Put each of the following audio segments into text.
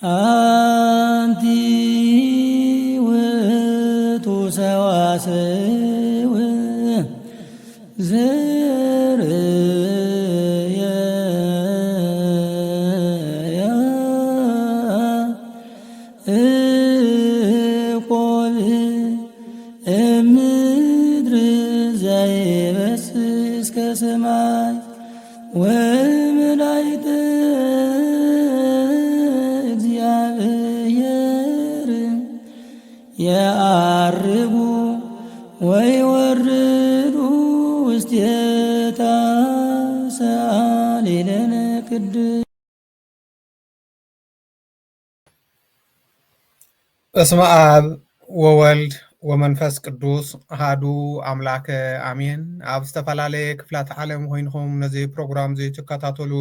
አንቲ ውእቱ ሰዋስው ዘርእያ ያዕቆብ እምድር ዘይበስ እስከ ሰማይ ወመላእክተ እግዚአብሔር የዐርጉ ወይወርዱ ውስቴታ። ሰአሊ ለነ ቅድስት። በስመ አብ ወወልድ ወመንፈስ ቅዱስ አሃዱ አምላከ አሜን። ኣብ ዝተፈላለየ ክፍላተ ዓለም ኮይንኩም ነዚ ፕሮግራም እዚ ትከታተሉ፣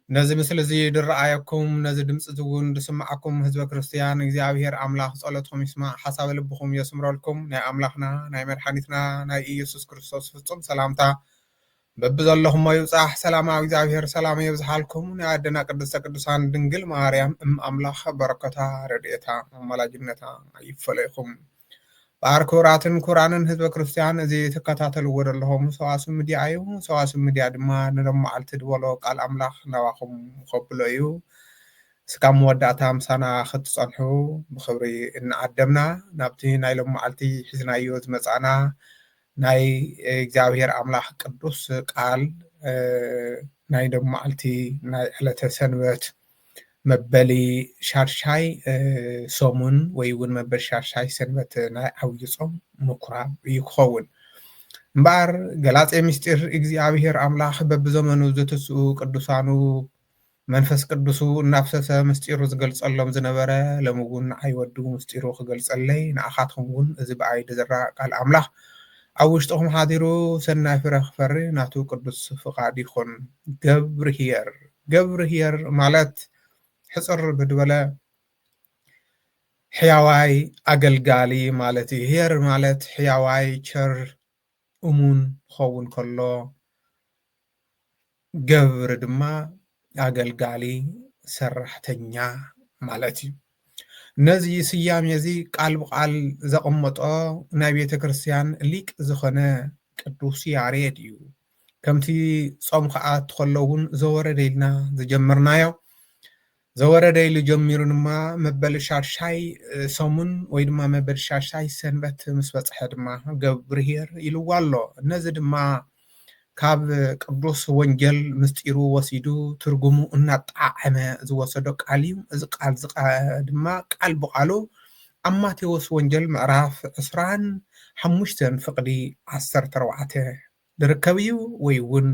ነዚ ምስሊ እዚ ድረኣየኩም፣ ነዚ ድምፂ እዚ እውን ድስማዓኩም ህዝበ ክርስትያን፣ እግዚኣብሔር ኣምላኽ ጸሎትኩም ይስማዕ፣ ሓሳብ ልብኹም የስምረልኩም። ናይ ኣምላኽና ናይ መድሓኒትና ናይ ኢየሱስ ክርስቶስ ፍጹም ሰላምታ በብዘለኹሞ ይብጻሕ። ሰላማ እግዚኣብሔር ሰላም የብዝሓልኩም። ናይ ኣደና ቅድስተ ቅዱሳን ድንግል ማርያም እም ኣምላኽ በረከታ፣ ረድኤታ፣ ኣማላጅነታ ይፈለይኹም። በኣር ክቡራትን ክቡራንን ህዝበ ክርስትያን፣ እዚ ትከታተልዎ ዘለኹም ሰዋስው ሚድያ እዩ። ሰዋስው ሚድያ ድማ ንሎሚ መዓልቲ ድበሎ ቃል ኣምላኽ ናባኹም ከብሎ እዩ። እስካብ መወዳእታ ምሳና ክትጸንሑ ብኽብሪ እናዓደምና፣ ናብቲ ናይ ሎሚ መዓልቲ ሒዝናዮ ዝመጻና ናይ እግዚኣብሔር ኣምላኽ ቅዱስ ቃል፣ እ፣ ናይ ሎም መዓልቲ ናይ ዕለተ ሰንበት መበሊ ሻድሻይ፣ እ፣ ሰሙን ወይ እውን መበል ሻድሻይ ሰንበት ናይ ዓብዪ ጾም ምኩራብ እዩ ክኸውን። እምበኣር ገላጼ ምስጢር እግዚኣብሔር ኣምላኽ በብዘመኑ ዘተስኡ ቅዱሳኑ መንፈስ ቅዱሱ እናፍሰሰ ምስጢሩ ዝገልጸሎም ዝነበረ፣ ሎሚ እውን ንዓይ ወዱ ምስጢሩ ክገልጸለይ፣ ንኣኻትኩም እውን እዚ ብኣይ ዝዝራእ ቃል ኣምላኽ ኣብ ውሽጥኹም ሓዲሩ ሰናይ ፍረ ክፈሪ ናቱ ቅዱስ ፍቓድ ይኹን። ገብርኄር፣ ገብርኄር ማለት ሕጽር ብድበለ ሕያዋይ ኣገልጋሊ ማለት እዩ። ኄር ማለት ሕያዋይ፣ ቸር፣ እሙን ክኸውን ከሎ፣ ገብር ድማ ኣገልጋሊ፣ ሰራሕተኛ ማለት እዩ። ነዚ ስያሜ እዚ ቃል ብቃል ዘቐመጦ ናይ ቤተ ክርስትያን ሊቅ ዝኾነ ቅዱስ ያሬድ እዩ። ከምቲ ጾም ክኣቱ ከሎ እውን ዘወረደ ኢልና ዝጀመርናዮ፣ ዘወረደ ኢሉ ጀሚሩ ድማ መበል ሻድሻይ፣ እ፣ ሰሙን ወይ ድማ መበል ሻድሻይ ሰንበት ምስ በጽሐ ድማ ገብርኄር ኢልዋ ኣሎ። ነዚ ድማ ካብ ቅዱስ ወንጌል ምስጢሩ ወሲዱ ትርጉሙ እናጠዓዓመ ዝወሰዶ ቃል እዩ። እዚ ቃል እዚ ቃ-፣ ድማ ቃል ብቃሉ ኣብ ማቴዎስ ወንጌል ምዕራፍ ዕስራን ሓሙሽተን ፍቕዲ ዓሰርተ ኣርባዕተ ዝርከብ እዩ፣ ወይ እውን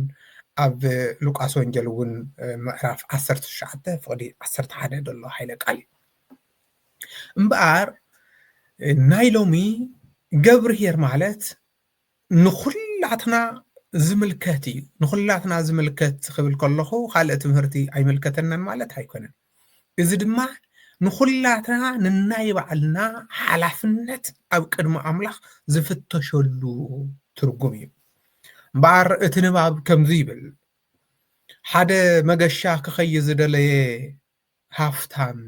ኣብ ሉቃስ ወንጌል እውን፣ እ፣ ምዕራፍ ዓሰርተ ትሽዓተ ፍቕዲ ዓሰርተ ሓደ ዘሎ ሓይለ ቃል እዩ። እምበኣር፣ እ፣ ናይ ሎሚ ገብርኄር ማለት ንኹላትና ዝምልከት እዩ። ንኹላትና ዝምልከት ክብል ከለኹ ካልእ ትምህርቲ ኣይምልከተናን ማለት ኣይኮነን። እዚ ድማ ንኹላትና ንናይ ባዕልና ሓላፍነት ኣብ ቅድሚ ኣምላኽ ዝፍተሸሉ ትርጉም እዩ። እምበኣር እቲ ንባብ ከምዚ ይብል፣ ሓደ መገሻ ክኸይድ ዝደለየ ሃፍታም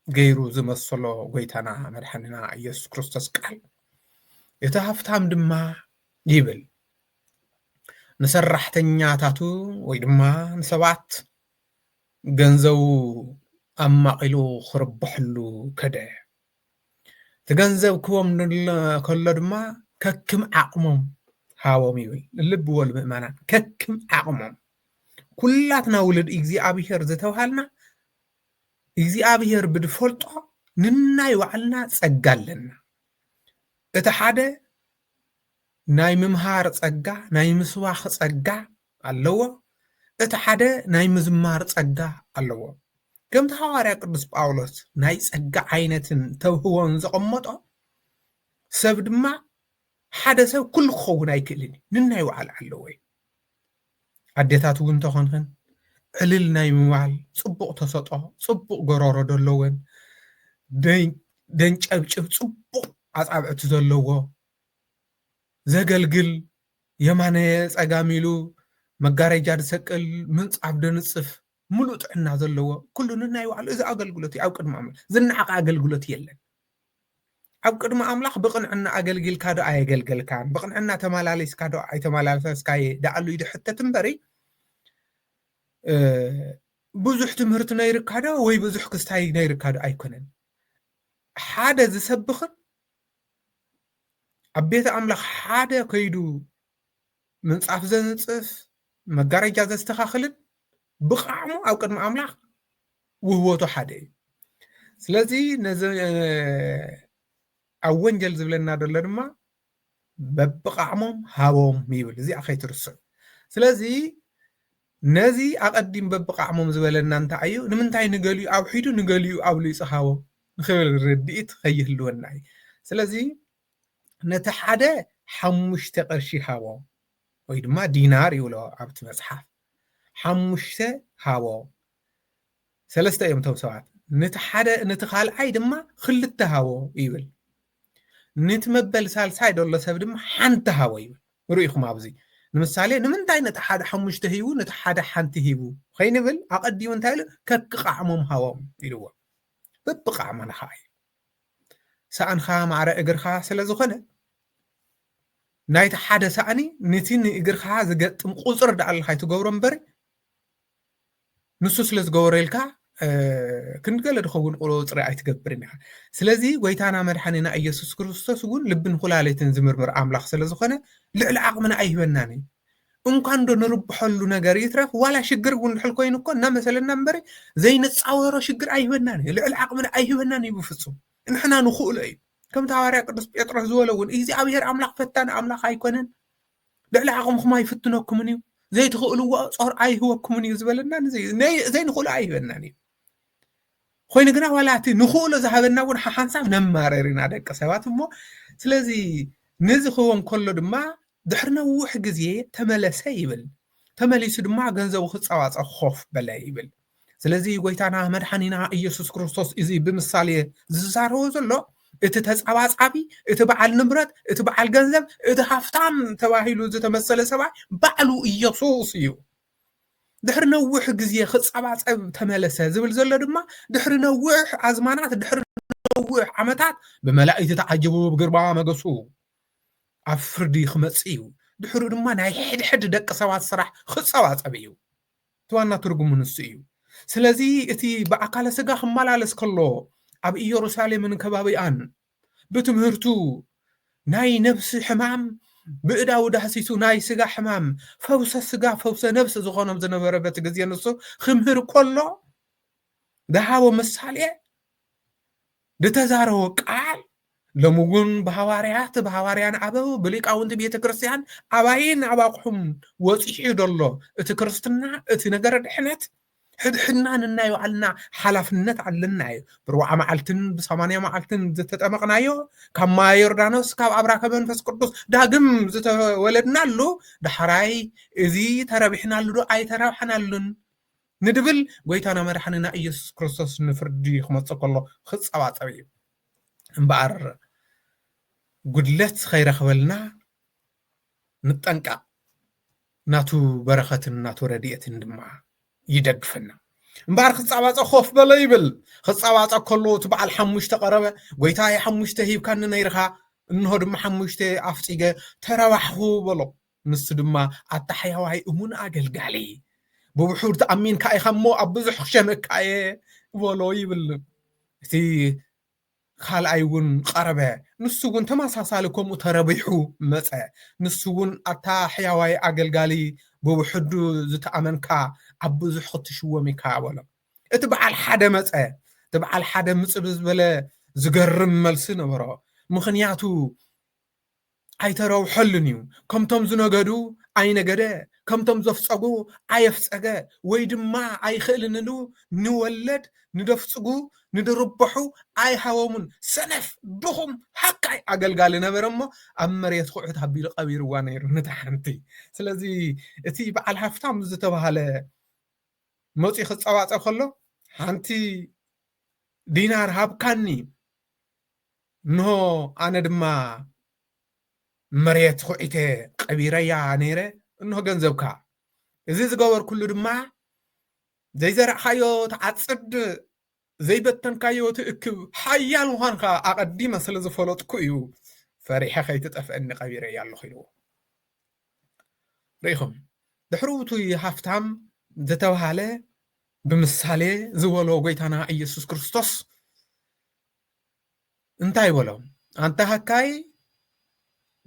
ገይሩ ዝመሰሎ ጎይታና መድሓኒና ኢየሱስ ክርስቶስ ቃል፣ እቲ ሃፍታም ድማ ይብል፣ ንሰራሕተኛታቱ ወይ ድማ ንሰባት ገንዘቡ ኣማቒሉ ክርብሐሉ ከደ። እቲ ገንዘብ ክቦም ንለ-፣ ከሎ ድማ ከክም ዓቕሞም ሃቦም ይብል። ልቢ በሉ ምእመናን፣ ከክም ዓቕሞም። ኩላትና ውሉድ እግዚኣብሔር ዝተባሃልና እግዚኣብሔር ብድፈልጦ ንናይ ባዕልና ጸጋ ኣለና። እቲ ሓደ ናይ ምምሃር ጸጋ፣ ናይ ምስባኽ ጸጋ ኣለዎ። እቲ ሓደ ናይ ምዝማር ጸጋ ኣለዎ። ከምቲ ሃዋርያ ቅዱስ ጳውሎስ ናይ ጸጋ ዓይነትን ተውህቦን ዘቐመጦ፣ ሰብ ድማ ሓደ ሰብ ኩሉ ክኸውን ኣይክእልን እዩ። ንናይ ባዕሉ ኣለዎ እዩ። ኣዴታት እውን እንተኾንክን ዕልል ናይ ምባል ጽቡቕ ተሰጦ፣ ጽቡቕ ጎረሮ ዘለወን፣ ደን-፣ ደንጨብጭብ ጽቡቕ ኣጻብዕቲ ዘለዎ፣ ዘገልግል፣ የማነ ጸጋም ኢሉ መጋረጃ ዝሰቅል፣ ምንጻፍ ደንጽፍ፣ ምሉእ ጥዕና ዘለዎ፣ ኩሉ ንናይ ባዕሉ። እዚ ኣገልግሎት እዩ ኣብ ቅድሚ ኣምላኽ። ዝነዓቐ ኣገልግሎት የለን። ኣብ ቅድሚ ኣምላኽ ብቕንዕና ኣገልጊልካ ዶ ኣየገልገልካን፣ ብቕንዕና ተመላሊስካ ዶ ኣይተመላለስካን ደኣሉ እዩ ዝሕተት እምበሪ፣ እ፣ ብዙሕ ትምህርቲ ነይርካ ዶ ወይ ብዙሕ ክስታይ ነይርካ ዶ ኣይኮነን። ሓደ ዝሰብኽን ኣብ ቤተ ኣምላኽ ሓደ ከይዱ ምንጻፍ ዘንጽፍ፣ መጋረጃ ዘስተኻኽልን ብቓዕሙ ኣብ ቅድሚ ኣምላኽ ውህወቱ ሓደ እዩ። ስለዚ ነዚ፣ እ፣ ኣብ ወንጀል ዝብለና ዘሎ ድማ በብቓዕሞም ሃቦም ይብል። እዚኣ ከይትርስዑ። ስለዚ ነዚ ኣቐዲም በብቓዕሞም ዝበለና እንታይ እዩ? ንምንታይ ንገሊኡ ኣውሒዱ ንገሊኡ ኣብሊጹ ሃቦም ንኽብል ርድኢት ከይህልወና እዩ። ስለዚ ነቲ ሓደ ሓሙሽተ ቅርሺ ሃቦ፣ ወይ ድማ ዲናር ይብሎ ኣብቲ መጽሓፍ። ሓሙሽተ ሃቦ። ሰለስተ እዮም እቶም ሰባት። ነቲ ሓደ፣ ነቲ ካልኣይ ድማ ክልተ ሃቦ ይብል። ነቲ መበል ሳልሳይ ደሎ ሰብ ድማ ሓንቲ ሃቦ ይብል። ርኢኹም ኣብዚ። ንምሳሌ፣ ንምንታይ ነቲ ሓደ ሓሙሽተ ሂቡ፣ ነቲ ሓደ ሓንቲ ሂቡ? ከይንብል፣ ኣቐዲሙ እንታይ ኢሉ? ከክቓዕሞም ሃቦም ኢልዎ። በብቓዕሞና ኸዓ እዩ። ሰኣንኻ ማዕረ እግርኻ ስለ ዝኾነ፣ ናይቲ ሓደ ሳእኒ ነቲ ንእግርኻ ዝገጥም ቁጽሪ ደኣ ኣለኻ ኣይትገብሮ እምበሪ፣ ንሱ ስለ ዝገበረልካ፣ እ፣ ክንድገለ ዝኸውን ቁጽሪ ኣይትገብርን ኢኻ። ስለዚ ጎይታና መድሓኒና ኢየሱስ ክርስቶስ እውን ልብን ኩላሊትን ዝምርምር ኣምላኽ ስለ ዝኾነ፣ ልዕሊ ዓቕምና ኣይህበናን እዩ። እንኳን ዶ ንርብሐሉ ነገር ይትረፍ፣ ዋላ ሽግር እውን ድሕል ኮይኑ እኮ እናመሰለና እምበሪ፣ ዘይንጻወሮ ሽግር ኣይህበናን እዩ። ልዕሊ ዓቕምና ኣይህበናን እዩ ብፍጹም። ንሕና ንኽእሎ እዩ። ከምቲ ሃዋርያ ቅዱስ ጴጥሮስ ዝበሎ እውን፣ እግዚኣብሔር ኣምላኽ ፈታኒ ኣምላኽ ኣይኮነን። ልዕሊ ዓቕምኹም ኣይፍትነኩምን እዩ። ዘይትኽእልዎ ጾር ኣይህበኩምን እዩ ዝበለና። ንዘይ-፣ ነይ-፣ ዘይንኽእሎ ኣይህበናን እዩ። ኮይኑ ግና ዋላ እቲ ንኽእሎ ዝሃበና እውን ሓሓንሳብ ነማረር ኢና ደቂ ሰባት እሞ። ስለዚ ነዚ ክህቦም ከሎ ድማ ድሕሪ ነዊሕ ግዜ ተመለሰ ይብል። ተመሊሱ ድማ ገንዘቡ ክጸባጸብ ኮፍ በለ ይብል። ስለዚ ጎይታና መድሓኒና ኢየሱስ ክርስቶስ እዚ ብምሳሌ ዝዛረቦ ዘሎ፣ እቲ ተጸባጻቢ፣ እቲ በዓል ንብረት፣ እቲ በዓል ገንዘብ፣ እቲ ሃፍታም ተባሂሉ ዝተመሰለ ሰብኣይ ባዕሉ ኢየሱስ እዩ። ድሕሪ ነዊሕ ግዜ ክጸባጸብ ተመለሰ ዝብል ዘሎ ድማ፣ ድሕሪ ነዊሕ ኣዝማናት፣ ድሕሪ ነዊሕ ዓመታት ብመላእክቲ ተዓጅቡ ብግርማ መገሱ ኣብ ፍርዲ ክመጽእ እዩ። ድሕሪኡ ድማ ናይ ሕድሕድ ደቂ ሰባት ስራሕ ክጸባጸብ እዩ። እቲ ዋና ትርጉሙ ንሱ እዩ። ስለዚ እቲ ብኣካለ ስጋ ክመላለስ ከሎ ኣብ ኢየሩሳሌምን ከባቢኣን ብትምህርቱ ናይ ነብሲ ሕማም ብእዳው ዳህሲሱ ናይ ስጋ ሕማም ፈውሰ ስጋ ፈውሰ ነብሲ ዝኾኖም ዝነበረ በቲ ግዜ ንሱ ክምህር ከሎ ዝሃቦ ምሳሌ ዝተዛረቦ ቃል ሎሚ እውን ብሃዋርያት ብሃዋርያን ኣበው ብሊቃውንቲ ቤተ ክርስቲያን ኣባይን ኣባቑሑም ወፂሑ ዘሎ እቲ ክርስትና እቲ ነገረ ድሕነት ሕድሕድና ንናይ ባዕልና ሓላፍነት ኣለና እዩ። ብርብዓ መዓልትን ብሰማንያ መዓልትን ዝተጠመቕናዮ ካብ ማየ ዮርዳኖስ ካብ ኣብራከ መንፈስ ቅዱስ ዳግም ዝተወለድናሉ ዳሕራይ እዚ ተረቢሕናሉ ዶ ኣይተረብሐናሉን ንድብል ጎይታና መድሓኒና ኢየሱስ ክርስቶስ ንፍርዲ ክመጽእ ከሎ ክጸባጸብ እዩ። እምበኣር ጉድለት ከይረኽበልና ንጠንቀቕ። ናቱ በረኸትን ናቱ ረድኤትን ድማ ይደግፈና። እምበኣር ክጻባጸ ኮፍ በለ ይብል። ክጻባጸ ከሎ እቲ በዓል ሓሙሽተ ቀረበ። ጎይታየ ሓሙሽተ ሂብካኒ ነይርኻ፣ እንሆ ድማ ሓሙሽተ ኣፍጺገ ተረባሕኹ በሎ። ንሱ ድማ ኣታ ሕያዋይ እሙን ኣገልጋሊ፣ ብውሑድ ተኣሚንካ ኢኻ እሞ ኣብ ብዙሕ ክሸምካ እየ በሎ ይብል። እቲ ካልኣይ እውን ቀረበ። ንሱ እውን ተመሳሳሊ ከምኡ ተረቢሑ መጸ። ንሱ እውን ኣታ ሕያዋይ ኣገልጋሊ ብውሕዱ ዝተኣመንካ ኣብ ብዙሕ ክትሽወም ኢኻ በሎ። እቲ በዓል ሓደ መጸ። እቲ በዓል ሓደ ምጽእ ብዝበለ ዝገርም መልሲ ነበሮ። ምኽንያቱ ኣይተረውሐሉን እዩ። ከምቶም ዝነገዱ ኣይነገደ፣ ከምቶም ዘፍጸጉ ኣየፍጸገ፣ ወይ ድማ ኣይኽእልን ኢሉ ንወለድ ንደፍጽጉ ንድርበሑ ኣይሃቦምን። ሰነፍ፣ ድኹም፣ ሃካይ ኣገልጋሊ ነበረ እሞ ኣብ መሬት ኩዕት ኣቢሉ ቀቢርዋ ነይሩ ነታ ሓንቲ። ስለዚ እቲ በዓል ሃፍታም ዝተባህለ መፂኡ ክፀባፀብ ከሎ ሓንቲ ዲናር ሃብካኒ፣ እንሆ ኣነ ድማ መሬት ኩዒተ ቀቢረያ ነይረ፣ እንሆ ገንዘብካ። እዚ ዝገበርኩሉ ድማ ዘይዘራእኻዮ ትዓጽድ፣ ዘይበተንካዮ ትእክብ፣ ሓያል ምዃንካ ኣቐዲመ ስለ ዝፈለጥኩ እዩ ፈሪሐ ከይትጠፍአኒ ቀቢረያ ኣለኹ ኢልዎ። ርኢኹም፣ ድሕሪ እቲ ሃፍታም ዝተባሃለ ብምሳሌ ዝበሎ ጎይታና ኢየሱስ ክርስቶስ እንታይ በሎ? ኣንታ ሃካይ፣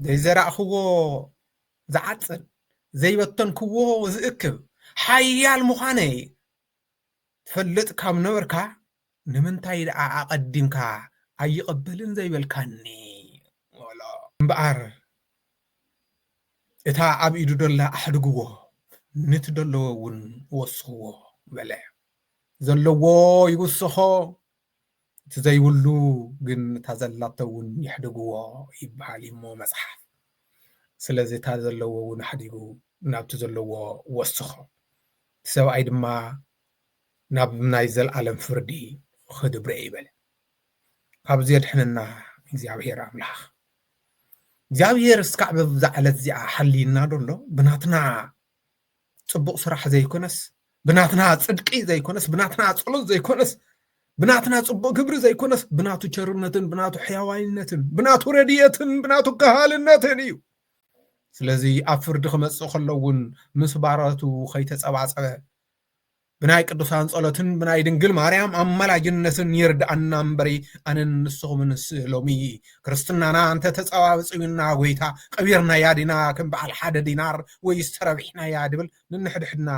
ዘይዘራእኽዎ ዝዓጽድ፣ ዘይበተንክዎ ዝእክብ፣ ሓያል ምዃነይ ትፈልጥ ካብ ነበርካ፣ ንምንታይ ደኣ ኣቐዲምካ ኣይቕበልን ዘይበልካኒ? በሎ። እምበኣር እታ ኣብ ኢዱ ደላ ኣሕድግዎ፣ ንቲ ደለዎ እውን ወስኽዎ በለ። ዘለዎ ይውስኾ፣ እቲ ዘይብሉ ግን እታ ዘላቶ እውን የሕድግዎ ይበሃል እዩ እሞ መጽሓፍ። ስለዚ እታ ዘለዎ እውን ኣሕዲጉ ናብቲ ዘለዎ ወስኾ። እቲ ሰብኣይ ድማ ናብ ናይ ዘለኣለም ፍርዲ ክድብረ ይበል። ካብዚ የድሕነና እግዚኣብሔር ኣምላኽ። እግዚኣብሔር እስካዕ በዛ ዕለት እዚኣ ሓልይና ዶ ኣሎ? ብናትና ጽቡቕ ስራሕ ዘይኮነስ፣ ብናትና ጽድቂ ዘይኮነስ፣ ብናትና ጸሎት ዘይኮነስ፣ ብናትና ጽቡቕ ግብሪ ዘይኮነስ፣ ብናቱ ቸርነትን ብናቱ ሕያዋይነትን ብናቱ ረድኤትን ብናቱ ከሃልነትን እዩ። ስለዚ ኣብ ፍርዲ ክመጽእ ከሎ እውን ምስ ባሮቱ ከይተጸባጸበ፣ ብናይ ቅዱሳን ጸሎትን ብናይ ድንግል ማርያም ኣማላጅነትን ይርድኣና እምበሪ፣ ኣነን ንስኹምንስ ሎሚ ክርስትናና እንተ ተጸባብጽዩና፣ ጎይታ ቀቢርናያ ዲና ከም በዓል ሓደ ዲናር ወይስ ተረቢሕናያ ድብል ንንሕድሕድና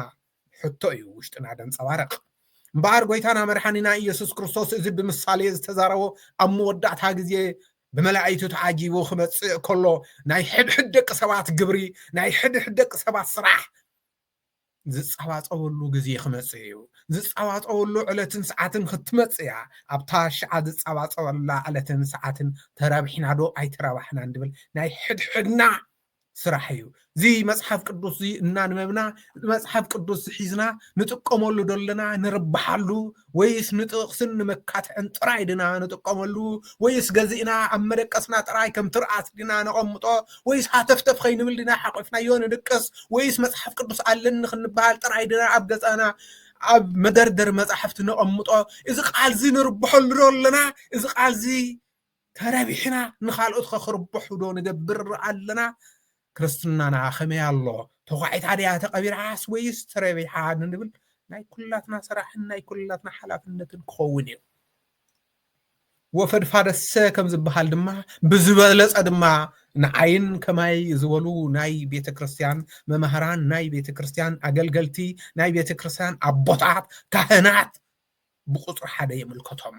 ሕቶ እዩ ውሽጥና ደንጸባርቕ። እምበኣር ጎይታና መድሓኒና ኢየሱስ ክርስቶስ እዚ ብምሳሌ ዝተዛረቦ ኣብ መወዳእታ ግዜ ብመላእክቱ ተዓጂቡ ክመጽእ ከሎ ናይ ሕድሕድ ደቂ ሰባት ግብሪ፣ ናይ ሕድሕድ ደቂ ሰባት ስራሕ ዝጸባጸበሉ ግዜ ክመጽእ እዩ። ዝጸባጸበሉ ዕለትን ሰዓትን ክትመጽእ እያ። ኣብታ ሽዓ ዝጸባጸበላ ዕለትን ሰዓትን ተራቢሕና ዶ ኣይተራባሕናን ድብል ናይ ሕድሕድና ስራሕ እዩ። እዚ መጽሓፍ ቅዱስ እዚ እናንበብና፣ መጽሓፍ ቅዱስ ሒዝና ንጥቀመሉ ዶ ኣለና፣ ንርብሓሉ፣ ወይስ ንጥቕስን ንመካትዕን ጥራይ ድና ንጥቀመሉ? ወይስ ገዚእና ኣብ መደቀስና ጥራይ ከም ትርኣስ ድና ነቐምጦ? ወይስ ሃተፍተፍ ከይንብል ድና ሓቂፍናዮ ንድቅስ? ወይስ መጽሓፍ ቅዱስ ኣለኒ ክንበሃል ጥራይ ድና ኣብ ገዛና ኣብ መደርደሪ መጻሕፍቲ ነቐምጦ? እዚ ቃል እዚ ንርብሐሉ ዶ ኣለና? እዚ ቃል እዚ ተረቢሕና ንኻልኦት ከ ክርብሑ ዶ ንገብር ኣለና? ክርስትናና ከመይ ኣሎ? ተዃዒታ ድያ ተቐቢራስ ወይስ ተረቢሓ ንብል ናይ ኩላትና ስራሕን ናይ ኩላትና ሓላፍነትን ክኸውን እዩ። ወፈድፋደሰ ከም ዝበሃል ድማ ብዝበለጸ ድማ ንዓይን ከማይ ዝበሉ ናይ ቤተ ክርስቲያን መማህራን፣ ናይ ቤተ ክርስቲያን ኣገልገልቲ፣ ናይ ቤተ ክርስቲያን ኣቦታት፣ ካህናት ብቁጽሪ ሓደ የምልከቶም።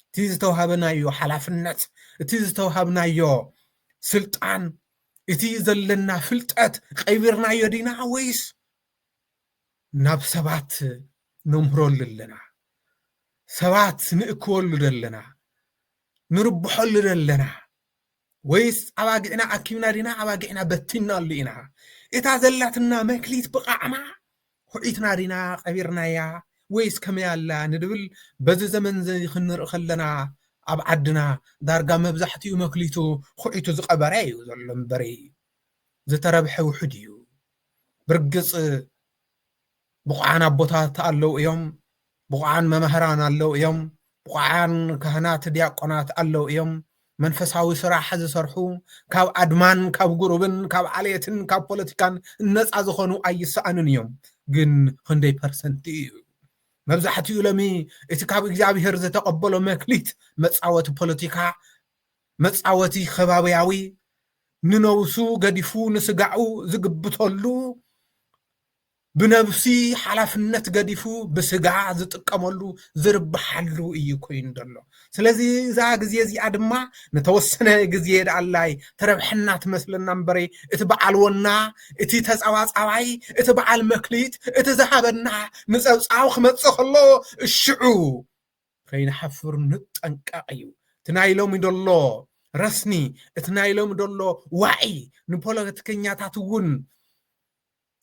እቲ ዝተዋሃበናዮ ሓላፍነት፣ እቲ ዝተዋሃብናዮ ስልጣን፣ እቲ ዘለና ፍልጠት ቀቢርናዮ ዲና ወይስ ናብ ሰባት ነምህረሉ ኣለና? ሰባት ንእክበሉ ደለና? ንርብሐሉ ደለና? ወይስ ኣባጊዕና ኣኪብና ዲና ኣባጊዕና በቲንናሉ ኢና? እታ ዘላትና መክሊት ብቓዕማ ኹዒትና ዲና ቀቢርናያ ወይስ ከመይ ኣላ ንድብል በዚ ዘመን እዚ ክንርኢ ከለና ኣብ ዓድና ዳርጋ መብዛሕትኡ መክሊቱ ኹዒቱ ዝቐበረ እዩ ዘሎ እምበሪ ዝተረብሐ ውሑድ እዩ። ብርግጽ ብቑዓን ኣቦታት ኣለዉ እዮም፣ ብቑዓን መማህራን ኣለዉ እዮም፣ ብቑዓን ካህናት ዲያቆናት ኣለዉ እዮም። መንፈሳዊ ስራሕ ዝሰርሑ ካብ ኣድማን ካብ ጉሩብን ካብ ዓሌትን ካብ ፖለቲካን ነፃ ዝኾኑ ኣይሰኣኑን እዮም። ግን ክንደይ ፐርሰንት እዩ? መብዛሕትኡ ሎሚ እቲ ካብ እግዚኣብሔር ዝተቐበሎ መክሊት መጻወቲ ፖለቲካ፣ መጻወቲ ከባብያዊ፣ ንነብሱ ገዲፉ ንስጋኡ ዝግብተሉ፣ ብነብሲ ሓላፍነት ገዲፉ ብስጋ ዝጥቀመሉ ዝርብሓሉ እዩ ኮይኑ ዘሎ። ስለዚ እዛ ግዜ እዚኣ ድማ ንተወሰነ ግዜ ደኣላይ ተረብሐና ትመስለና እምበረ እቲ በዓል ወና፣ እቲ ተጻዋጻዋይ፣ እቲ በዓል መክሊት፣ እቲ ዝሃበና ንጸብጻብ ክመጽእ ከሎ ሽዑ ከይንሓፍር ንጠንቀቕ እዩ። እቲ ናይ ሎሚ ደሎ ረስኒ፣ እቲ ናይ ሎሚ ደሎ ዋዒ ንፖለቲከኛታት እውን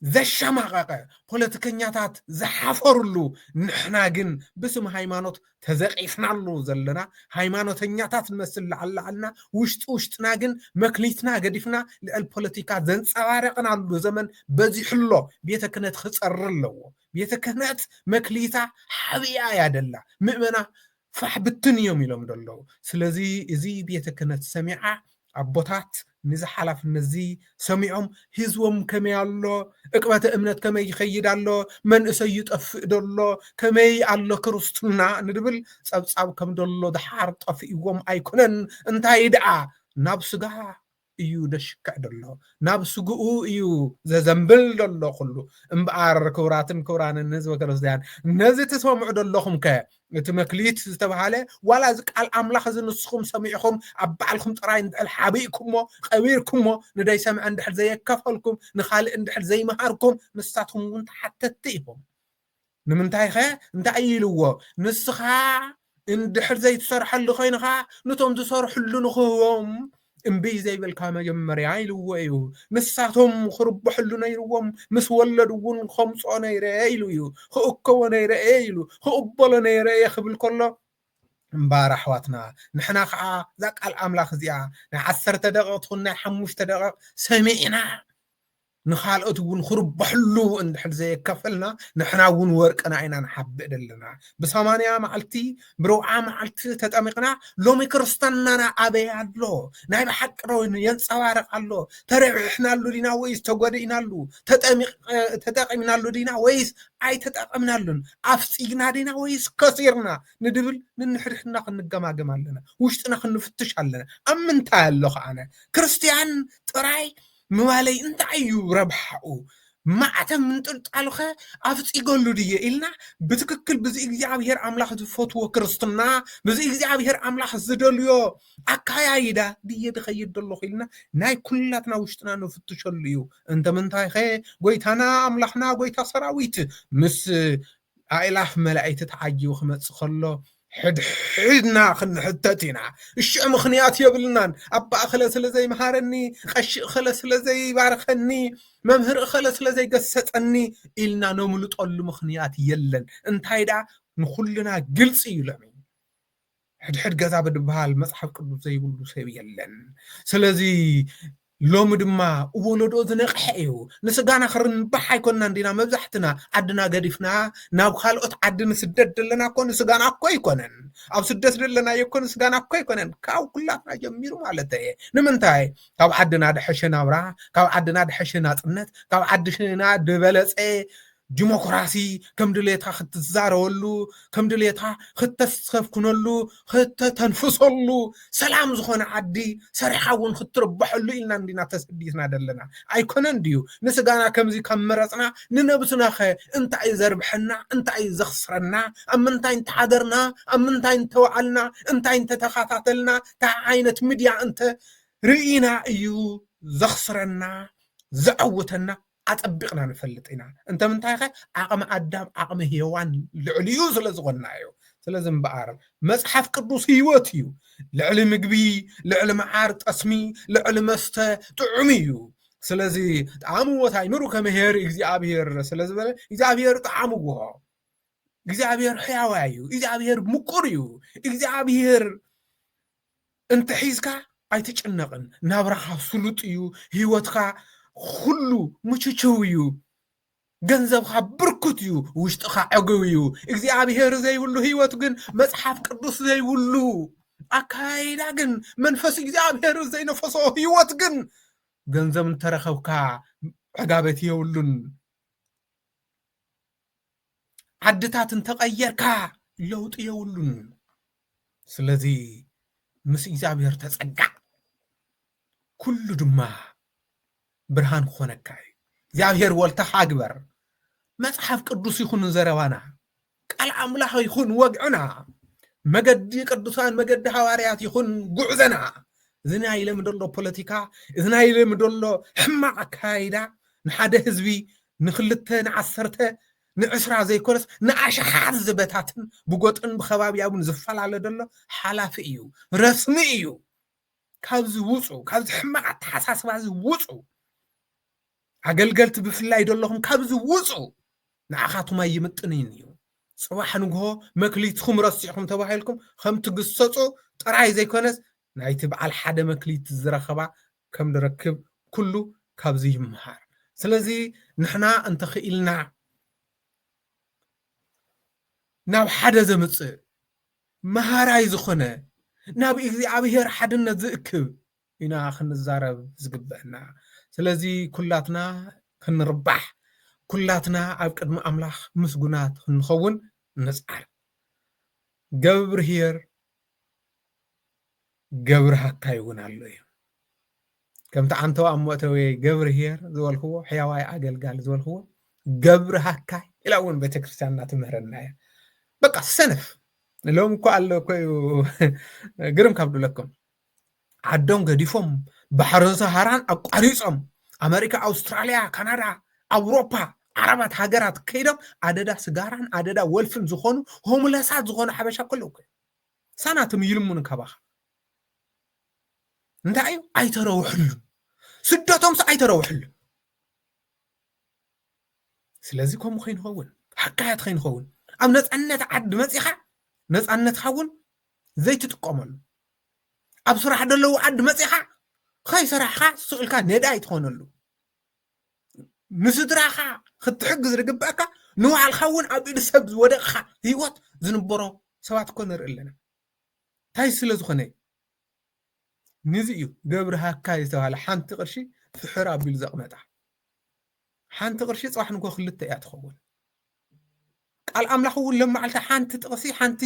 ዘሸማቐቐ፣ ፖለቲከኛታት ዝሓፈርሉ፣ ንሕና ግን ብስም ሃይማኖት ተዘቒፍናሉ ዘለና፣ ሃይማኖተኛታት ንመስል ላዕሊ ላዕልና፣ ውሽጢ ውሽጥና ግን መክሊትና ገዲፍና ልዕል ፖለቲካ ዘንጸባረቕናሉ ዘመን በዚሑ ኣሎ። ቤተ ክህነት ክጸሪ ኣለዎ። ቤተ ክህነት መክሊታ ሓቢኣ እያ ደላ። ምእመና ፋሕ ብትን እዮም ኢሎም ደለዉ። ስለዚ እዚ ቤተ ክህነት ሰሚዓ ኣቦታት ነዚ ሓላፍነት እዚ ሰሚዖም ህዝቦም ከመይ ኣሎ፣ ዕቅበተ እምነት ከመይ ይኸይድ ኣሎ፣ መንእሰይ ይጠፍእ ደሎ፣ ከመይ ኣሎ ክርስትና ንድብል ጸብጻብ ከም ደሎ ድሓር ጠፊእዎም ኣይኮነን። እንታይ ደኣ ናብ ስጋ እዩ ደሽክዕ ደሎ፣ ናብ ስግኡ እዩ ዘዘንብል ደሎ ኩሉ። እምበኣር ክቡራትን ክቡራንን ህዝበ ክርስትያን ነዚ ትሰምዑ ደለኹም ከ እቲ መክሊት ዝተባሃለ ዋላ እዚ ቃል ኣምላኽ እዚ ንስኹም ሰሚዕኹም ኣብ ባዕልኹም ጥራይ እንድሕር ሓቢእኩሞ ቀቢርኩሞ ንደይሰምዐ እንድሕር ዘየከፈልኩም ንኻልእ እንድሕር ዘይመሃርኩም ንሳትኩም እውን ተሓተትቲ ኢኹም። ንምንታይ ኸ እንታይ ኢልዎ? ንስኻ እንድሕር ዘይትሰርሐሉ ኮይንኻ ነቶም ዝሰርሕሉ ንኽህቦም እምቢ ዘይበልካ መጀመርያ ኢልዎ እዩ። ንሳቶም ክርብሐሉ ነይርዎም ምስ ወለዱ እውን ከምፅኦ ነይረ ኢሉ እዩ። ክእከቦ ነይረ እየ ኢሉ ክእበሎ ነይረ እየ ክብል ከሎ እምበኣር ኣሕዋትና ንሕና ከዓ እዛ ቃል ኣምላኽ እዚኣ ናይ ዓሰርተ ደቂቕ ትኹን ናይ ሓሙሽተ ደቂቕ ሰሚዕና ንኻልኦት እውን ክርብሕሉ እንድሕር ዘየከፈልና ንሕና እውን ወርቅና ኢና ንሓብእ ዘለና። ብሰማንያ መዓልቲ ብረብዓ መዓልቲ ተጠሚቕና ሎሚ ክርስትናና ኣበይ ኣሎ? ናይ ብሓቂ ዶ የንፀባርቕ ኣሎ? ተረብሕናሉ ዲና ወይስ ተጎዲእናሉ? ተጠሚቕ- ተጠቂምናሉ ዲና ወይስ ኣይተጠቀምናሉን? ኣፍፂግና ዲና ወይስ ከሲርና ንድብል ንንሕድሕድና ክንገማገም ኣለና። ውሽጥና ክንፍትሽ ኣለና። ኣብ ምንታይ ኣለኹ ኣነ? ክርስትያን ጥራይ ምባለይ እንታይ እዩ ረብሓኡ? ማዕተብ ምንጥልጣሉኸ ኣፍፂገሉ ድየ ኢልና ብትክክል ብዚ እግዚኣብሔር ኣምላኽ ዝፈትዎ ክርስትና፣ ብዚ እግዚኣብሔር ኣምላኽ ዝደልዮ ኣካያይዳ ድየ ድኸይድ ደለኹ ኢልና ናይ ኩላትና ውሽጥና ንፍትሸሉ እዩ። እንተ ምንታይኸ ጎይታና ኣምላኽና ጎይታ ሰራዊት ምስ ኣእላፍ መላእክቲ ተዓጂቡ ክመጽእ ከሎ ሕድሕድና ክንሕተት ኢና። እሺ ምኽንያት የብልናን። ኣባ እኸለ ስለ ዘይመሃረኒ፣ ቀሺ እኸለ ስለ ዘይባርኸኒ፣ መምህር እኸለ ስለ ዘይገሰጸኒ ኢልና ነምልጠሉ ምኽንያት የለን። እንታይ ደኣ ንኹልና ግልጺ እዩ ሎሚ። ሕድሕድ ገዛ ብድበሃል መጽሓፍ ቅዱስ ዘይብሉ ሰብ የለን። ስለዚ ሎሚ ድማ ወለዶ ዝነቕሐ እዩ። ንስጋና ክርንባሕ ኣይኮንና እንዲና መብዛሕትና ዓድና ገዲፍና ናብ ካልኦት ዓዲ ንስደድ ዘለና እኮ ንስጋና እኮ ኣይኮነን። ኣብ ስደት ዘለና እኮ ንስጋና እኮ ኣይኮነን። ካብ ኩላትና ጀሚሩ ማለት እየ። ንምንታይ? ካብ ዓድና ድሐሸ ናብራ፣ ካብ ዓድና ድሐሸ ናጽነት፣ ካብ ዓድና ድበለጸ ዲሞክራሲ ከም ድሌታ ክትዛረበሉ ከም ድሌታ ክተስተፍክነሉ ክተተንፍሰሉ ሰላም ዝኾነ ዓዲ ሰሪሓ እውን ክትርበሐሉ ኢልና እንዲና ተሰዲትና ዘለና ኣይኮነን ድዩ? ንስጋና ከምዚ ካብ መረፅና ንነብስናኸ እንታይ እዩ ዘርብሐና እንታይ እዩ ዘኽስረና? ኣብ ምንታይ እንተሓደርና ኣብ ምንታይ እንተወዓልና እንታይ እንተተኸታተልና እንታይ ዓይነት ሚድያ እንተ ርኢና እዩ ዘኽስረና ዘዐውተና? ኣጸቢቕና ንፈልጥ ኢና። እንተ ምንታይ ኸ ዓቕሚ ኣዳም ዓቕሚ ሄዋን ልዕሊ እዩ ስለ ዝኾንና እዩ። ስለዚ እምበኣር መጽሓፍ ቅዱስ ህይወት እዩ። ልዕሊ ምግቢ ልዕሊ መዓር ጠስሚ ልዕሊ መስተ ጥዑም እዩ። ስለዚ ጣዕምዎ ታይምሩ ከመ ኄር እግዚኣብሔር ስለ ዝበለ እግዚኣብሔር ጣዕምዎ። እግዚኣብሔር ሕያዋይ እዩ። እግዚኣብሔር ምቁር እዩ። እግዚኣብሔር እንተ ሒዝካ ኣይትጭነቕን። ናብራኻ ስሉጥ እዩ። ህይወትካ ኩሉ ምችችው እዩ። ገንዘብካ ብርኩት እዩ። ውሽጥኻ ዕግብ እዩ። እግዚኣብሔር ዘይብሉ ህይወት ግን መጽሓፍ ቅዱስ ዘይብሉ ኣካይዳ ግን መንፈስ እግዚኣብሔር ዘይነፈሶ ህይወት ግን ገንዘብ እንተረኸብካ ዕጋበት የብሉን። ዓድታት እንተቐየርካ ለውጢ የብሉን። ስለዚ ምስ እግዚኣብሔር ተጸጋዕ፣ ኩሉ ድማ ብርሃን ክኾነካ እዩ። እግዚኣብሔር ወልተኻ ግበር። መጽሓፍ ቅዱስ ይኹን ዘረባና፣ ቃል ኣምላኽ ይኹን ወግዕና፣ መገዲ ቅዱሳን መገዲ ሃዋርያት ይኹን ጉዕዘና፣ እዚ ናይ ሎሚ ደሎ ፖለቲካ፣ እዚ ናይ ሎሚ ደሎ ሕማቕ ኣካይዳ ንሓደ ህዝቢ ንክልተ ንዓሰርተ ንዕስራ ዘይኮነስ ንኣሽሓት ዝበታትን ብጎጥን ብኸባብያውን ዝፈላለ ደሎ ሓላፊ እዩ፣ ረስኒ እዩ። ካብዚ ውፁ፣ ካብዚ ሕማቕ ኣተሓሳስባ እዚ ውፁ። ኣገልገልቲ ብፍላይ ደለኹም ካብዚ ውፁ። ንዓኻትኩም ኣይምጥንን እዩ። ፅባሕ ንግሆ መክሊትኩም ረሲዕኩም ተባሂልኩም ከም ትግሰፁ ጥራይ ዘይኮነስ ናይቲ በዓል ሓደ መክሊት ዝረኸባ ከም ንረክብ ኩሉ ካብዚ ይምሃር። ስለዚ ንሕና እንተኽኢልና ናብ ሓደ ዘምፅእ መሃራይ ዝኾነ ናብ እግዚኣብሔር ሓድነት ዝእክብ ኢና ክንዛረብ ዝግበአና። ስለዚ ኩላትና ክንርባሕ፣ ኩላትና ኣብ ቅድሚ ኣምላኽ ምስጉናት ክንኸውን ንጽዓር። ገብርሄር ገብርሃካይ እውን ኣሎ እዩ። ከምቲ ዓንተው ኣብ መእተዊ ገብርሄር ዝበልክዎ፣ ሕያዋይ ኣገልጋሊ ዝበልክዎ፣ ገብርሃካይ ኢላ እውን ቤተክርስትያንና ትምህረና እያ። በቃ ሰነፍ ሎም እኮ ኣሎ እኮ እዩ። ግርም ካብ ድብለኩም ዓዶም ገዲፎም ባሕሪ ሰሃራን ኣቋሪጾም ኣመሪካ፣ ኣውስትራልያ፣ ካናዳ፣ ኣውሮፓ፣ ዓረባት ሃገራት ከይዶም ኣደዳ ስጋራን ኣደዳ ወልፍን ዝኾኑ ሆምለሳት ዝኾኑ ሓበሻ ከለዉ እኮ ሳናቶም ይልምኑ ካባኻ። እንታይ እዩ? ኣይተረውሕሉ። ስደቶምስ ኣይተረውሕሉ። ስለዚ ከምኡ ከይንኸውን፣ ሓካያት ከይንኸውን፣ ኣብ ነፃነት ዓዲ መፂኻ ነፃነትካ እውን ዘይትጥቀመሉ፣ ኣብ ስራሕ ደለዉ ዓዲ መፂኻ ከይሰራሕካ ስቕ ኢልካ ነዳይ ትኾነሉ፣ ንስድራኻ ክትሕግዝ ዝግበአካ ንባዕልካ እውን ኣብ ኢድ ሰብ ዝወደቕካ ህይወት ዝንበሮ ሰባት እኮ ንርኢ ኣለና። እንታይ ስለ ዝኾነ እዩ? ንዚ እዩ ገብርሃካ ዝተባሃለ ሓንቲ ቅርሺ ፍሕር ኣቢሉ ዘቕመጣ። ሓንቲ ቅርሺ ጽባሕ ንግሆ ክልተ እያ ትኸውን። ቃል ኣምላኽ እውን ለመዓልቲ ሓንቲ ጥቕሲ ሓንቲ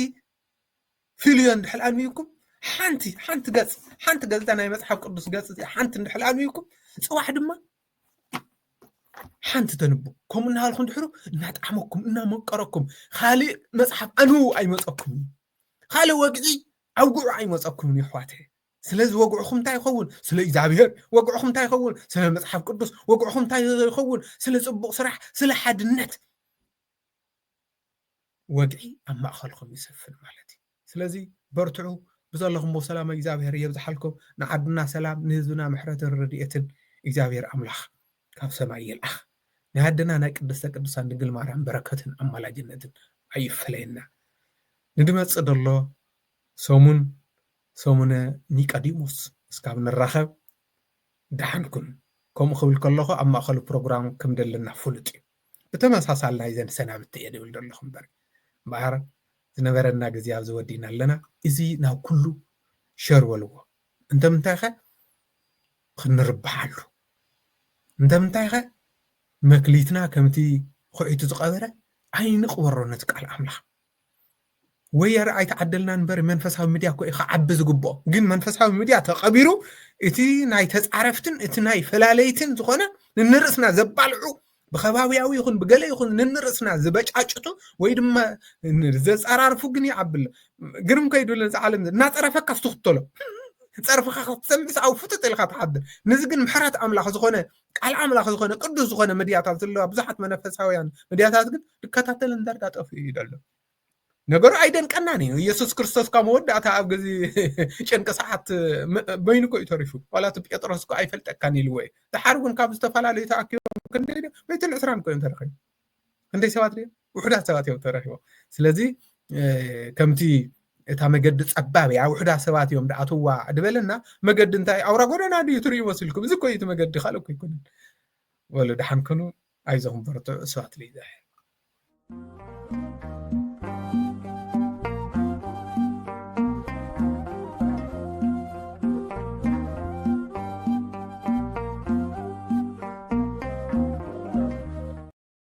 ፊልዮ እንድሕል ኣንብብኩም ሓንቲ ሓንቲ ገጽ ሓንቲ ገጽ ናይ መጽሓፍ ቅዱስ ገጽ እዚኣ ሓንቲ እንድሕል ኣንብብኩም ጽባሕ ድማ ሓንቲ ተንቡ። ከምኡ እናሃልኩም ድሕሩ እናጠዓመኩም እናመቀረኩም ካልእ መጽሓፍ ኣንብቡ ኣይመጸኩም እዩ። ካልእ ወግዒ ኣውግዑ ኣይመጸኩምን ይሕዋተ። ስለዚ ወግዕኹም እንታይ ይኸውን? ስለ እግዚኣብሔር። ወግዕኹም እንታይ ይኸውን? ስለ መጽሓፍ ቅዱስ። ወግዕኹም እንታይ ይኸውን? ስለ ጽቡቕ ስራሕ፣ ስለ ሓድነት። ወግዒ ኣብ ማእኸልኩም ይሰፍን ማለት እዩ። ስለዚ በርትዑ፣ ብዘለኹምዎ ሰላም እግዚኣብሔር የብዝሓልኩም። ንዓድና ሰላም፣ ንህዝብና ምሕረትን ረድኤትን እግዚኣብሔር ኣምላኽ ካብ ሰማይ ይልኣኽ። ናይ ኣደና ናይ ቅድስተ ቅዱሳን ድንግል ማርያም በረከትን ኣማላጅነትን ኣይፈለየና። ንድመጽእ ደሎ ሰሙን ሰሙነ ኒቆዲሞስ እስካብ ንራኸብ ደሓን ኩኑ። ከምኡ ክብል ከለኹ ኣብ ማእኸሉ ፕሮግራም ከም ደለና ፍሉጥ እዩ። ብተመሳሳሊ ናይዘን ሰናብቲ እየ ድብል ዘለኹ እምበር። እምበኣር ዝነበረና ግዜ ኣብዚ ወዲእና ኣለና። እዚ ናብ ኩሉ ሸር በልዎ። እንተ ምንታይ ኸ? ክንርብሓሉ። እንተ ምንታይ ኸ? መክሊትና ከምቲ ኹዒቱ ዝቐበረ ኣይንቕበሮ ነቲ ቃል ኣምላኽ። ወይ ኧረ ኣይተዓደልናን እምበር መንፈሳዊ ሚድያ እኮ እዩ ክዓቢ ዝግብኦ። ግን መንፈሳዊ ሚድያ ተቐቢሩ እቲ ናይ ተጻረፍትን እቲ ናይ ፈላለይትን ዝኾነ ንንርእስና ዘባልዑ ብኸባቢያዊ ይኹን ብገለ ይኹን ንንርእስና ዝበጫጭቱ ወይ ድማ ዘጸራርፉ ግን ይዓቢ ኣሎ። ግርም ከይዱ ነዚ ዓለም እዚ እናጸረፈካ ትኽተሎ። ጸርፍኻ ክትሰምዕስ ኣብ ፍጥጥ ኢልካ ትሓድር። ነዚ ግን ምሕረት ኣምላኽ ዝኾነ ቃል ኣምላኽ ዝኾነ ቅዱስ ዝኾነ ሚድያታት ዘለዋ ብዙሓት መንፈሳውያን ሚድያታት ግን ዝከታተልን ዳርጋ ጠፊኡ እዩ ዘሎ። ነገሩ ኣይደንቀናን እዩ። ኢየሱስ ክርስቶስ ካብ መወዳእታ ኣብ ግዜ ጭንቂ ሰዓት ም-፣ በይኑ እኮ እዩ ተሪፉ። ዋላ እቲ ጴጥሮስ እኮ ኣይፈልጠካን ኢልዎ እዩ። ደሓር እውን ካብ ዝተፈላለዩ ተኣኪቦም ክንደይ ድዮም? ሚእትን ዕስራን እኮ እዮም ተረኺቦም። ክንደይ ሰባት ድዮም? ውሑዳት ሰባት እዮም ተረኺቦም። ስለዚ፣ እ፣ ከምቲ እታ መገዲ ጸባብ እያ፣ ውሑዳት ሰባት እዮም ድኣትዋ ድበለና፣ መገዲ እንታይ ኣውራ ጎደና ድዩ ትርእዩ መሲልኩም? እዚ እኮ እዩ እቲ መገዲ፣ ካልእ እኮ ኣይኮነን። በሉ ደሓን ኩኑ፣ ኣይዞኹም በርትዑ፣ ስብሐት ለእግዚኣብሔር።